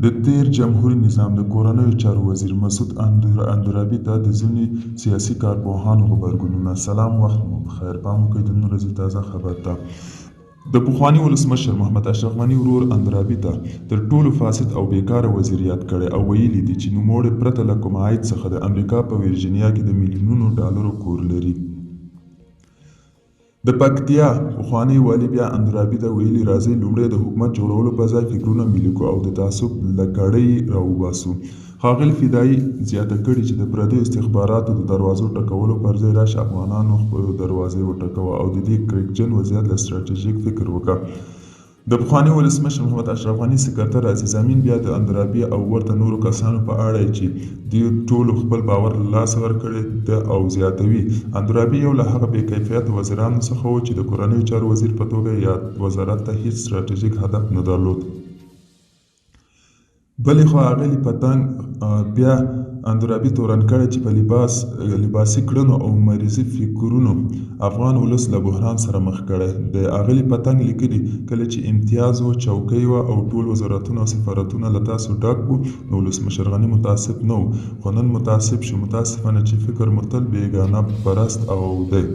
د تېر جمهوري نظام د کورنیو چارو وزیر مسعود اندرابي ته د ځینو سیاسي کارپوهانو غبرګونونه. سلام، وخت مو پخیر. پام وکړئ د نن ورځې تازه خبر ته. د پخواني ولسمشر محمد اشرف غني ورور اندرابي ته تر ټولو فاسد او بېکاره وزیر یاد کړی او ویلي دي چې نوموړی پرته له کوم عاید څخه د امریکا په ویرجینیا کې د میلیونونو ډالرو کور لري. د پکتیا پخوانی والي بیا اندرابي ته ویلي، راځئ لومړی د حکومت جوړولو په ځای فکرونه ملي کړو او د تعصب له کړۍ راوباسو. ښاغلي فدايي زیاته کړې چې د پردیو استخباراتو د دروازو ټکولو پر ځای راشه افغانانو خپلو دروازې وټکوه او د دې کرکجن وضعیت له ستراتیژیک فکر وکړه. د پخواني ولسمشر محمد اشرف غني سکرتر عزیز امین بیا د اندرابي او ورته نورو کسانو په اړه چې دوی ټولو خپل باور له لاسه ورکړی ده او زیاتوي، اندرابي یو له هغه بې کیفیته وزیرانو څخه و چې د کورنیو چارو وزیر په توګه یې یاد وزارت ته هیڅ ستراتیژیک هدف نه درلود. بلې خوا اغلې پتنګ بیا اندرابي تورن کړی چې په لباس لباسي کړنو او مریضي فکرونو افغان ولس له بحران سره مخ کړی دی. اغلې پتنګ لیکلي، کله چې امتیاز و، چوکۍ وه او ټول وزارتونه او سفارتونه له تاسو ډک وو، نو ولسمشر غني متعصب نه و، خو نن متعصب شو. متاسفانه چې فکر مو تل بیګانه پرست او دی.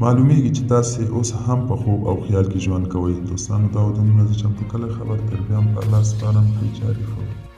معلومیږي چې تاسې اوس هم په خوب او خیال کې ژوند کوئ. دوستانو، دا و د نن ورځې چمتو کړی خبر. تر بیا هم په الله سپارم. ښې چارې ښه.